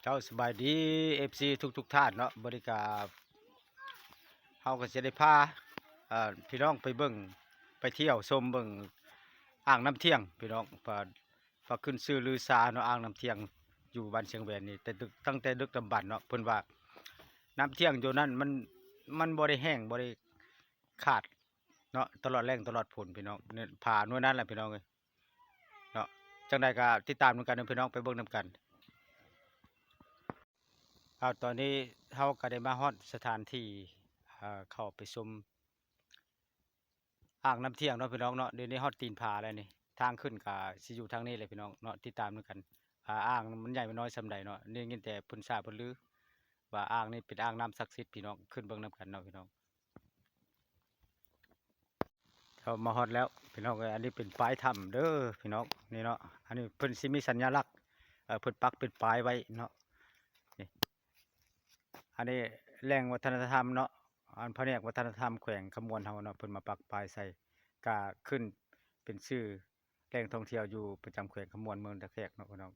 ເຈົ້າ ສະບາຍດີ ເອັຟຊີ ທຸກໆທ່ານເນາະ. ມື້ນີ້ກະເຮົາກະຊິໄດ້ພາ ເອີ ພີ່ນ້ອງໄປເບິ່ງ ໄປທ່ຽວຊົມເບິ່ງອ່າງນ້ຳທ່ຽງພີ່ນ້ອງ. ວ່າ ວ່າຂຶ້ນຊື່ລືຊາເນາະ ອ່າງນ້ຳທ່ຽງຢູ່ບ້ານຊຽງແຫວນນີ້ ແຕ່ດຶກ ຕັ້ງແຕ່ດຶກດຳບັນເນາະ. ເພິ່ນວ່ານ້ຳທ່ຽງຢູ່ນັ້ນມັນ ມັນບໍ່ໄດ້ແຫ້ງ ບໍ່ໄດ້ຂາດເນາະ ຕະຫຼອດແລ້ງຕະຫຼອດຝົນພີ່ນ້ອງ. ນີ້ ຜາໜ່ວຍນັ້ນແຫຼະພີ່ນ້ອງເອີຍ ເນາະ. ຈັ່ງໃດກໍຕິດຕາມນຳກັນເດີພີ່ນ້ອງ ໄປເບິ່ງນຳກັນ. ເອົາ ຕອນນີ້ເຮົາກໍໄດ້ມາຮອດສະຖານທີ່ ເອີ ເຂົ້າໄປຊົມອ່າງນ້ຳທ່ຽງເນາະພີ່ນ້ອງເນາະ. ດຽວນີ້ຮອດຕີນຜາແລ້ວນີ້ ທາງຂຶ້ນກໍຊິຢູ່ທາງນີ້ແຫຼະພີ່ນ້ອງເນາະ. ຕິດຕາມນຳກັນ ອ່າ ອ່າງມັນໃຫຍ່ມັນນ້ອຍສ່ຳໃດເນາະ. ໄດ້ຍິນແຕ່ເພິ່ນຊາເພິ່ນລືວ່າອ່າງນີ້ເປັນອ່າງນ້ຳສັກສິດພີ່ນ້ອງ. ຂຶ້ນເບິ່ງນຳກັນເນາະພີ່ນ້ອງ. ເຮົາມາຮອດແລ້ວພີ່ນ້ອງເອີຍ. ອັນນີ້ເປັນປາຍຖ້ຳເດີພີ່ນ້ອງ ນີ້ເນາະ. ອັນນີ້ເພິ່ນຊິມີສັນຍາລັກ ເອີ ເພິ່ນປັກເປັນປາຍໄວ້ເນາະ ນີ້. ອັນນີ້ແຫຼ່ງວັດທະນະທຳເນາະ ອັນພະແນກວັດທະນະທຳແຂວງຄຳມ່ວນເຮົາເນາະ ເພິ່ນມາປັກປາຍໃສ່ ກະຂຶ້ນເປັນຊື່ແຫຼ່ງທ່ອງທ່ຽວຢູ່ປະຈຳແຂວງຄຳມ່ວນ ເມືອງທ່າແຂກເນາະພີ່ນ້ອງ.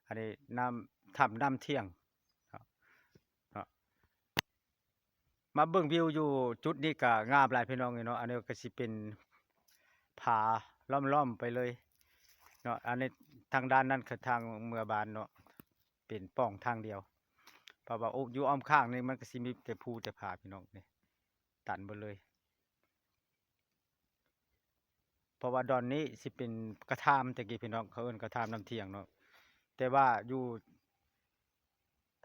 ອັນນີ້ນ້ຳ ຖ້ຳນ້ຳທ່ຽງເນາະ ເນາະ. ມາເບິ່ງວິວຢູ່ຈຸດນີ້ກະງາມຫຼາຍພີ່ນ້ອງເອີຍເນາະ. ອັນນີ້ກະຊິເປັນຜາລ້ອມໆໄປເລີຍເນາະ. ອັນນີ້ທາງດ້ານນັ້ນຄືທາງເມືອບ້ານເນາະ ເປັນປ່ອງທາງດຽວ ເພາະວ່າ ໂອ້ ຢູ່ອ້ອມຂ້າງນີ້ມັນກະຊິມີແຕ່ພູແຕ່ຜາພີ່ນ້ອງ ນີ້ຕັນເບິດເລີຍ. ເພາະວ່າດອນນີ້ຊິເປັນກະທາມ ແຕ່ກີ້ພີ່ນ້ອງ ເຂົາເອີ້ນກະທາມນ້ຳທ່ຽງເນາະ. ແຕ່ວ່າຢູ່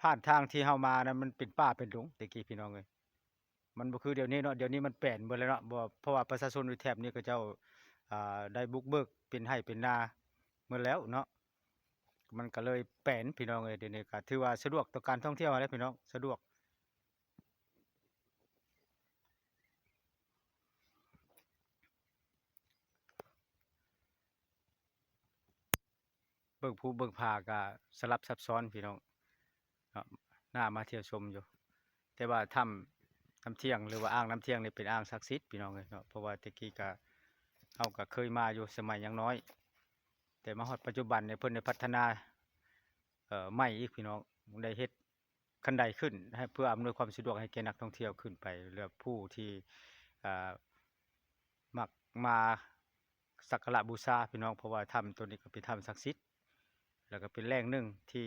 ຜ່ານທາງທີ່ເຮົາມານັ້ນ ມັນເປັນປ່າເປັນດົງແຕ່ກີ້ພີ່ນ້ອງເອີຍ. ມັນບໍ່ຄືດຽວນີ້ເນາະ ດຽວນີ້ມັນແປນເບິດແລ້ວເນາະ. ບໍ່ ເພາະວ່າປະຊາຊົນຢູ່ແຖບນີ້ເຂົາເຈົ້າ ອ່າ ໄດ້ບຸກເບີກເປັນໄຮ່ເປັນນາໝົດແລ້ວເນາະ. ມັນກະເລີຍແປນພີ່ນ້ອງເອີຍ. ດຽວນີ້ກະຖືວ່າສະດວກຕໍ່ການທ່ອງທ່ຽວຫັ້ນແຫຼະພີ່ນ້ອງ ສະດວກ. ເບິ່ງພູເບິ່ງຜາກະສະຫຼັບຊັບຊ້ອນພີ່ນ້ອງເນາະ ໜ້າມາທ່ຽວຊົມຢູ່. ແຕ່ວ່າຖ້ຳນ້ຳທ່ຽງ ຫຼືວ່າອ່າງນ້ຳທ່ຽງນີ້ເປັນອ່າງສັກສິດພີ່ນ້ອງເອີຍເນາະ. ເພາະວ່າແຕ່ກີ້ກະ ເຮົາກະເຄີຍມາຢູ່ສະໄໝຍັງນ້ອຍ ແຕ່ມາຮອດປັດຈຸບັນນີ້ເພິ່ນໄດ້ພັດທະນາ ເອີ ໃໝ່ອີກພີ່ນ້ອງ ໄດ້ເຮັດ ຄັນໄດຂຶ້ນໃຫ້ ເພື່ອອຳນວຍຄວາມສະດວກໃຫ້ແກ່ນັກທ່ອງທ່ຽວຂຶ້ນໄປ ແລະ ຜູ້ທີ່ ເອີ ມັກມາສັກກາລະບູຊາພີ່ນ້ອງ. ເພາະວ່າຖ້ຳໂຕນີ້ກໍເປັນຖ້ຳສັກສິດ ແລ້ວກໍເປັນແຫຼ່ງໜຶ່ງທີ່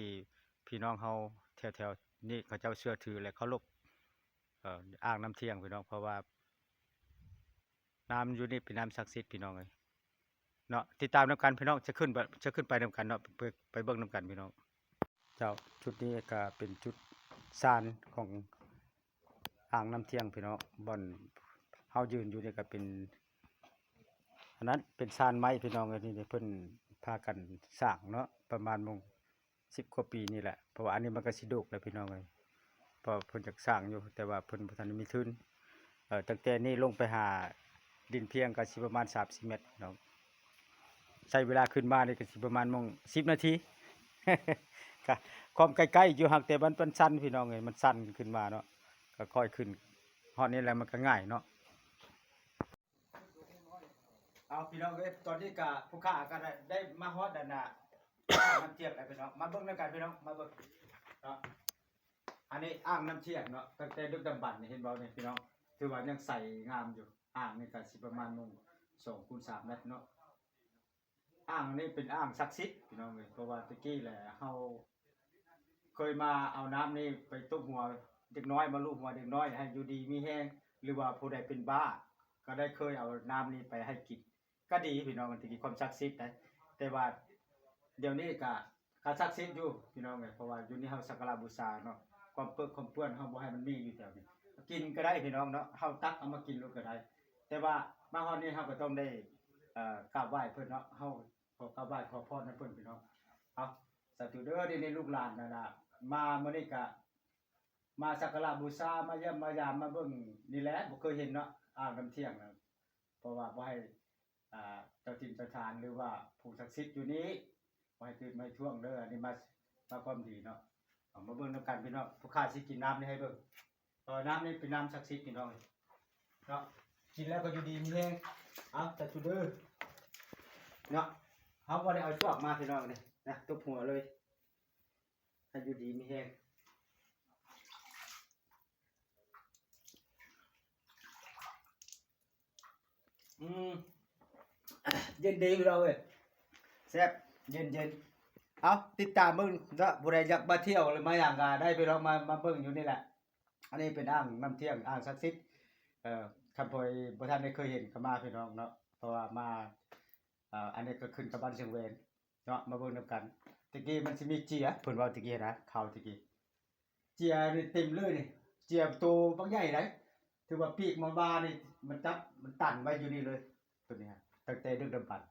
ພີ່ນ້ອງເຮົາແຖວໆນີ້ເຂົາເຈົ້າເຊື່ອຖື ແລະ ເຄົາລົບ ເອີ ອ່າງນ້ຳທ່ຽງພີ່ນ້ອງ. ເພາະວ່າ ນ້ຳຢູ່ນີ້ເປັນນ້ຳສັກສິດພີ່ນ້ອງເອີຍເນາະ. ຕິດຕາມນຳກັນພີ່ນ້ອງ ຈະຂຶ້ນ ຈະຂຶ້ນໄປນຳກັນເນາະ ໄປ ໄປເບິ່ງນຳກັນພີ່ນ້ອງ. ເຈົ້າ ຈຸດນີ້ກະເປັນຈຸດຊານຂອງອ່າງນ້ຳທ່ຽງພີ່ນ້ອງ. ບ່ອນເຮົາຢືນຢູ່ນີ້ກະເປັນ ອັນນັ້ນເປັນຊານໄມ້ພີ່ນ້ອງເອີຍ. ນີ້ເພິ່ນພາກັນສ້າງເນາະ ປະມານມົງ ສິບກວ່າປີນີ້ແຫຼະ. ເພາະວ່າອັນນີ້ມັນກະຊິດົກແລ້ວພີ່ນ້ອງເອີຍ ເພາະເພິ່ນຢາກສ້າງຢູ່ ແຕ່ວ່າເພິ່ນບໍ່ທັນໄດ້ມີທຶນ. ເອີ ຕັ້ງແຕ່ນີ້ລົງໄປຫາດິນພຽງກະຊິປະມານສາມສິບແມັດພີ່ນ້ອງ. ໃຊ້ເວລາຂຶ້ນມານີ້ກະຊິປະມານໂມງ ສິບນາທີ. ກະຄວາມໃກ້ໆຢູ່ ຫາກແຕ່ມັນ ມັນຊັນພີ່ນ້ອງເອີຍ ມັນຊັນຂຶ້ນມາເນາະ. ກະຄ່ອຍຂຶ້ນ ຮອດນີ້ແລ້ວມັນກະງ່າຍເນາະ. ເອົາ ພີ່ນ້ອງເອີຍ ຕອນນີ້ກະ ຜູ້ຂ້າກໍໄດ້ ໄດ້ມາຮອດອັນນ່າ ອ່າງນ້ຳທ່ຽງແລ້ວພີ່ນ້ອງ. ມາເບິ່ງນຳກັນພີ່ນ້ອງ ມາເບິ່ງເນາະ. ອັນນີ້ອ່າງນ້ຳທ່ຽງເນາະ ຕັ້ງແຕ່ດຶກດຳບັນນີ້ ເຫັນບໍ່ນີ້ພີ່ນ້ອງ ຖືວ່າຍັງໃສງາມຢູ່. ອ່າງນີ້ກໍຊິປະມານໂມງ ສອງຄູນສາມແມັດເນາະ. ອ່າງນີ້ເປັນອ່າງສັກສິດພີ່ນ້ອງເອີຍ ເພາະວ່າແຕ່ກີ້ແຫຼະ ເຮົາເຄີຍມາເອົານ້ຳນີ້ໄປຕົບຫົວເດັກນ້ອຍ ມາລູບຫົວເດັກນ້ອຍໃຫ້ຢູ່ດີມີແຮງ ຫຼືວ່າຜູ້ໃດເປັນບ້າກໍໄດ້ເຄີຍເອົານ້ຳນີ້ໄປໃຫ້ກິນ ກໍດີພີ່ນ້ອງ. ແຕ່ກີ້ຄວາມສັກສິດໃດ ແຕ່ວ່າດຽວນີ້ກະ ກະສັກສິດຢູ່ພີ່ນ້ອງເອີຍ ເພາະວ່າຢູ່ນີ້ເຮົາສັກກາລະບູຊາເນາະ. ຄວາມເປິກຄວາມເປື້ອນເຮົາບໍ່ໃຫ້ມັນມີຢູ່ແຖວນີ້ ກິນກໍໄດ້ພີ່ນ້ອງເນາະ. ເຮົາຕັກເອົາມາກິນໂລດກໍໄດ້ ແຕ່ວ່າມາຮອດນີ້ເຮົາກໍຕ້ອງໄດ້ ເອີ ກາບໄຫວ້ເພິ່ນເນາະ. ເຮົາຂໍກາບໄຫວ້ຂໍພອນນຳເພິ່ນພີ່ນ້ອງ. ເອົາ ສາທຸເດີ. ດຽວນີ້ລູກຫຼານນັ້ນນະ ມາມື້ນີ້ກະມາສັກກາລະບູຊາ ມາຢ້ຽມມາຢາມ ມາເບິ່ງນີ້ແຫຼະ ບໍ່ເຄີຍເຫັນເນາະ ອ່າງນ້ຳທ່ຽງນະ. ເພາະວ່າບໍ່ໃຫ້ ອ່າ ເຈົ້າຖິ່ນເຈົ້າຖານ ຫຼືວ່າຜູ້ສັກສິດຢູ່ນີ້ ບໍ່ໃຫ້ຖືກບໍ່ໃຫ້ຖ້ວງເດີ. ອັນນີ້ມາ ມາຄວາມດີເນາະ. ເອົາມາເບິ່ງນຳກັນພີ່ນ້ອງ ຜູ້ຂ້າຊິກິນນ້ຳນີ້ໃຫ້ເບິ່ງ. ເອີ ນ້ຳນີ້ເປັນນ້ຳສັກສິດພີ່ນ້ອງເນາະ ກິນແລ້ວກໍຢູ່ດີມີແຮງ. ເອົາ ສາທຸເດີເນາະ. ເຮົາບໍ່ໄດ້ເອົາຈອກມາພີ່ນ້ອງເດ້ນະ ຕົບຫົວເລີຍ. ໃຫ້ຢູ່ດີມີແຮງ. ອືມ ເຢັນດີພີ່ນ້ອງເອີຍ ແຊບ ເຢັນໆ. ເອົາ ຕິດຕາມເບິ່ງເນາະ ຜູ້ໃດຢາກມາທ່ຽວ ຫຼືມາຫຍັງກໍໄດ້ພີ່ນ້ອງ ມາ ມາເບິ່ງຢູ່ນີ້ແຫຼະ. ອັນນີ້ເປັນອ່າງນ້ຳທ່ຽມ ອ່າງສັກສິດ ເອີ ຄັນຜູ້ໃດບໍ່ທັນໄດ້ເຄີຍເຫັນກໍມາພີ່ນ້ອງເນາະ ເພາະວ່າມາ ເອີ ອັນນີ້ກໍຂຶ້ນກັບບ້ານຊຽງແຫວນເນາະ ມາເບິ່ງນຳກັນ. ແຕ່ກີ້ມັນຊິມີເຈຍ ເພິ່ນເວົ້າແຕ່ກີ້ນະ ຂ່າວແຕ່ກີ້ ເຈຍນີ້ເຕັມເລີຍນີ້ ເຈຍໂຕບັກໃຫຍ່ໃດ໋ ຖືວ່າປີກມາວ່ານີ້ ມັນຈັບ ມັນຕັນໄວ້ຢູ່ນີ້ເລີຍ ໂຕນີ້ ຕັ້ງແຕ່ດຶກດຳບັນ.